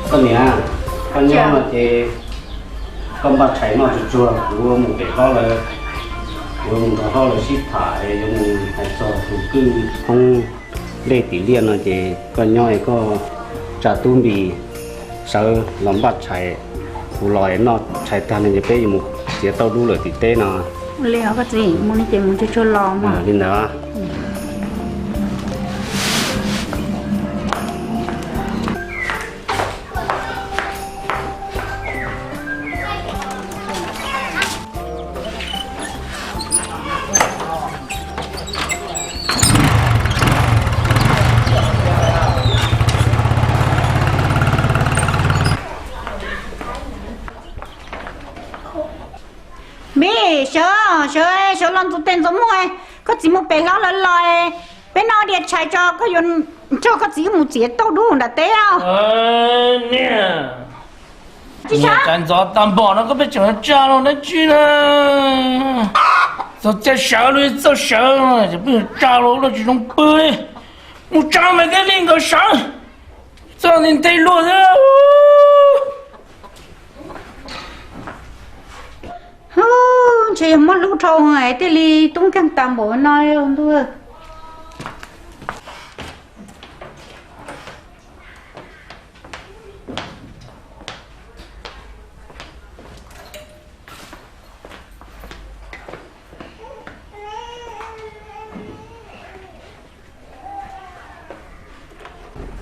Koj niam, koj nyob no ces koj npaj tshais noj tsuag tsuag, kuv mus pem hlob lawv, kuv mus nrog hlob lawv sib tham es yuav mus hais txog tus kwj thoob dej tim liaj no ces koj nyob es koj tsa tub npis sawv los npaj tshais, kuv los es noj tshais tag no ces peb yuav mus txiav tauj dub lawm tim teb no. Li os koj txiv, mus li ces mus tsuag tsuag los mas. Li ntawd. Npis, sawv, sawv, sawv los ntxuav tes ntxuav muag, koj txiv mus pem hlob lawv los, peb noj diav tshais tso, koj yuav nrog koj txiv mus txiav tauj dub nram teb os. Niam, niam, cas ntxov tag npaum no koj pheej tseem tsa los dab tsi na? Txog caij sawv los txawj sawv, pheej tsa los ua tsis zoo pw li. Mus tsa mas thiaj li nkawd sawv, txog nti ntej luag xwb. Ntshe yog muab hlub dhau es thiaj li tub nkeeg tag npaum no ntuj.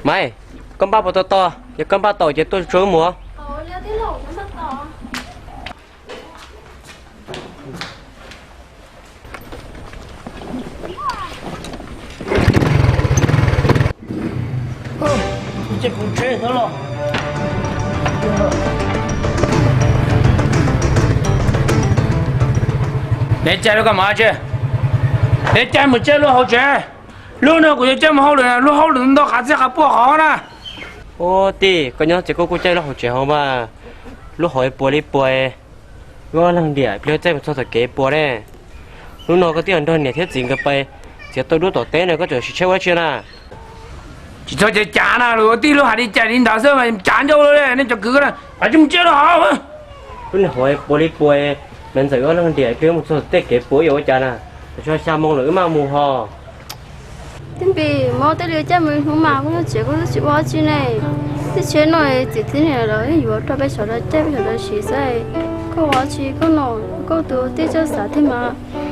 Maiv, koj npaj puas tau tau? Yog koj npaj tau ces tuaj tsuag mus. Peb caij lub koj mov tsi, peb caij mus caij lub hauv tsev. Lub no kuv yuav caij mus hauj lwm, lub hauj lwm ntau qhav txij qhav puaj qhov na. Ua tij, koj nyob ces koj kuj caij lub hauv tsev hauv mas, lub hauv puas li puas, wb ob leeg diam pliag caij mus txog tom kev puas ne. Hnub no koj twb nrog niam thiab txiv nkawd pais txiav tauj dub tom teb no koj tseem tsis tsheb ua tsi na. Tsis txhob cav cav na, luag ua tij lub hais li cas li ntawd xwb mas cav ncauj li nej cov kwv na, pab tsis mus ciaj lub hauv. Lub niag hauv puas li puas, me ntxawm wb ob leeg diam pliag mus txog tej kev puas yuav ua cas na. Tsis txhob xya moo lawm wb maj mus ho. Tij Npis, mob tej li caij mus ib hnub mas kuv nyob tsev kuv twb tsis ua dab tsi ne. Tib tsheb no txiv txiv niam lawv yeej yuav rau peb sawv daws caij peb sawv daws siv xwb. Koj ua dab tsi koj no, koj tus tij txawj xav thiab mas.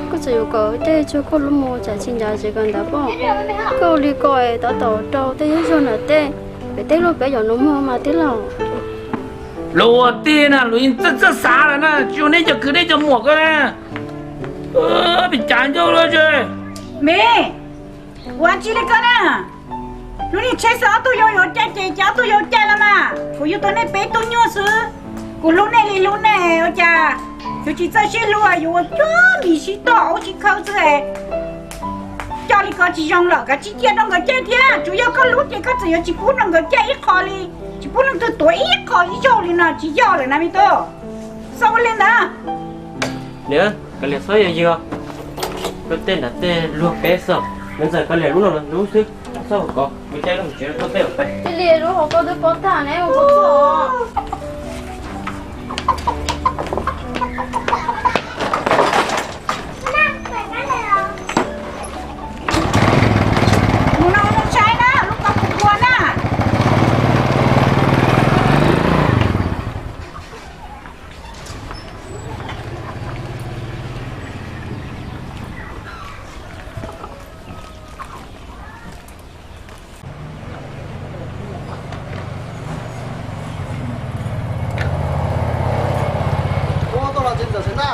Koj tseem yuav kom caij tsuag koj lub mus tsam tsis ncav tsev kawm ntawv poj. Koj ua li ko tab tom rau tej yog zog ntawm tej pem tej lub peb yom nus muag mas tij laug. Luag ua tij na luag yeej txawj txawj xav lawm na, tsis ua nej cov kwv nej cov muam ko na. Pes cav ncauj lawm tse. Me, ua tsi li koj na? Lub niag tsheb xwb ob tug yau yuav caij ces ces ob tug yau caij los mas, kuv yug tau nej peb tug nyuaj xwb. Kuv hlub nej li hlub nej ua cas yuav tsis txawj sib hlub, yuav ua cuag mis sib tog ua tsis khawb xwb. Coj li ko tsis zoo lawm, kav tsij cia rau nkawd caij thiab. Tsuas yog koj hlub ces koj txawm yuav tsis pub rau nkawd caij ib qho li, tsis pub leej twg tuav ib qho ib zaug li no tsis yog lawm na me tub. Xav ua li ntawd. Niam, kav liam xob yog yig os. Koj tej nram tej luag peb xwb, me ntxawm kav liam lub no lub xwb, xob hauv ko, mus caij lub hauv tsev koj tej hauv pais. Cia li lub hauv ko twb pov tag ne, mus pov tag. Mus no mus tshais na, lub ko kuv ua na. Ua tuaj los txiv ntxawm sawv na.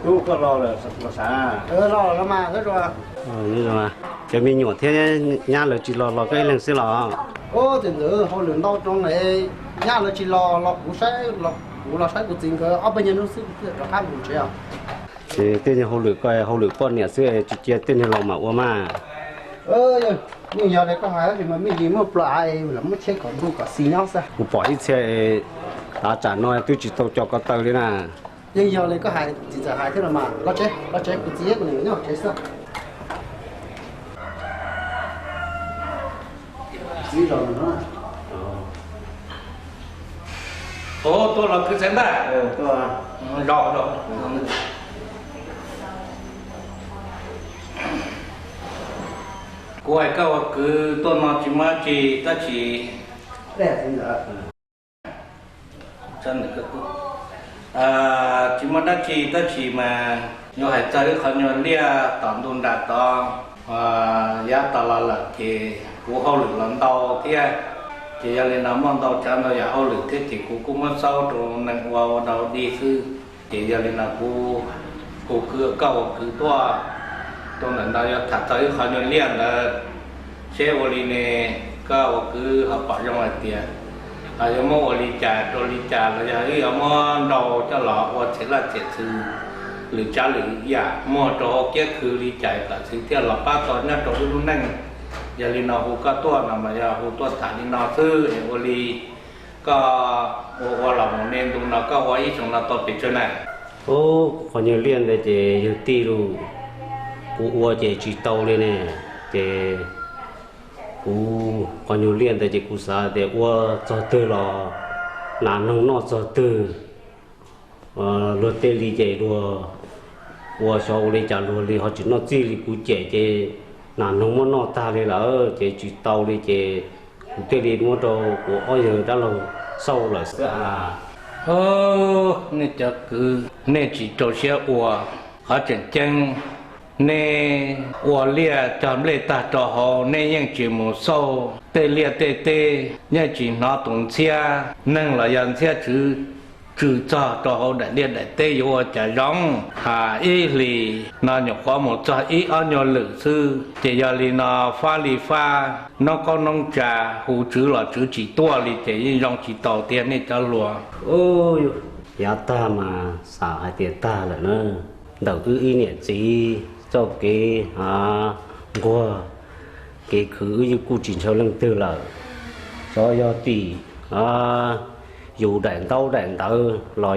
Tub koj los los sav. Los los mas. Cov me nyuam thiab nyab lawv tsis los los koj ib leeg xwb los? Txiv ntxawm, hauj lwm ntau rau na, nyab lawv tsis los los kuv saib, kuv los saib kuv txiv nkawd ob peb nyuag hnub xwb kuv thiaj rov qab mus tsev os. Ces tej nyuag hauj lwm ko hauj lwm poj niam xwb tsis cia tej niag laus mam ua mas. Yeej yog li koj hais tab sis mas me ntsis muaj plua av los muab tsheb kom ntuj kom xis nyob xwb. Kuv pom ib txhia tav tsam no twb tsis tau co ko taw li na. Yeej yog li koj hais, txiv ntxawm hais thiab los mas, los tsev, los tsev, kuv txiv thiab kuv niam nyob hauv tsev xwb. Ib zaug no. Ov, tuaj los kwv txhiaj ntaj. Zaum, zaum. Kuv hais koj ua kwv tuaj no tsis muaj dab tsi tab sis tsis muaj dab tsi tab sis mas yuav hais txog ib qho nyuag liaj tom ntuj nram tod, yav tas los lawm ces kuv hauj lwm los ntau thiab, ces yog li no muaj ntau tsav ntau yam hauj lwm thiab ces kuv kuj muab xaub rau neeg ua ua dau dig xwb. Ces yog li no kuv, kuv kwv koj ua kwv tuaj, tuaj ntawm no yuav tham txog ib qho nyuag liaj ntawd, seb ua li ne koj ua kwv ho pom zoo hais tias yuav muab ua li cas rau li cas los yog wb yuav muab nrau coj los ua txhia laj txhia txhua lwm tsav lwm yam muag rau hauv kiab khw li cas kom txhwv thiaj los pab tau nyob rau wb lub neej. Yog li no hu koj tuaj no mas yog hu tuaj tham li no xwb es ua li koj ua ua los mus ne ntu no koj ua ib xyoo no tau pes tsawg na? Ub, qhov nyuag liaj ntawd ces yog tij lus, kuv ua ces tsis tau li ne, ces kuv qhov nyuag liaj ntawd ces kuv xav tias ua txog twg los nas noog noj txog twg. Luag tej li ces luag ua xyov ua li cas luag li ho tsis noj txij li kuv cem ces nas noog muab noj tag li lawm ces tsis tau li ces kuv thiaj li muab rau kuv ob yawg dab laug xauj lawm xwb. Nej cov kwv nej tsis rau siab ua, qhov tseem ceeb nej ua liaj cog nplej tag rau hauv nej yeej tsis mus xauj tej liaj tej teb, yeej tsis hnov tus ntxhiab neeg los yog ntxhiab tswv tswm txog rau hauv daim liaj daim teb yuav ua cas zoo. Ib hlis no nyuam qhuav mus txog ib ob nyuag lwm xwb ces yog li no fab li fab noob qoob noob tsa hu tswv los tswv tsis tuaj li ces yeej zoo tsis tau tiag nej cov hluas. Yav tag mas xav hais tias tag lawm na, ntawm wb ib niam txiv txoj kev nquag kev khwv wb yeej kuj tsis ntshaw leej twg lawm. Xyov yog tim yus daim ntaub daim ntawv los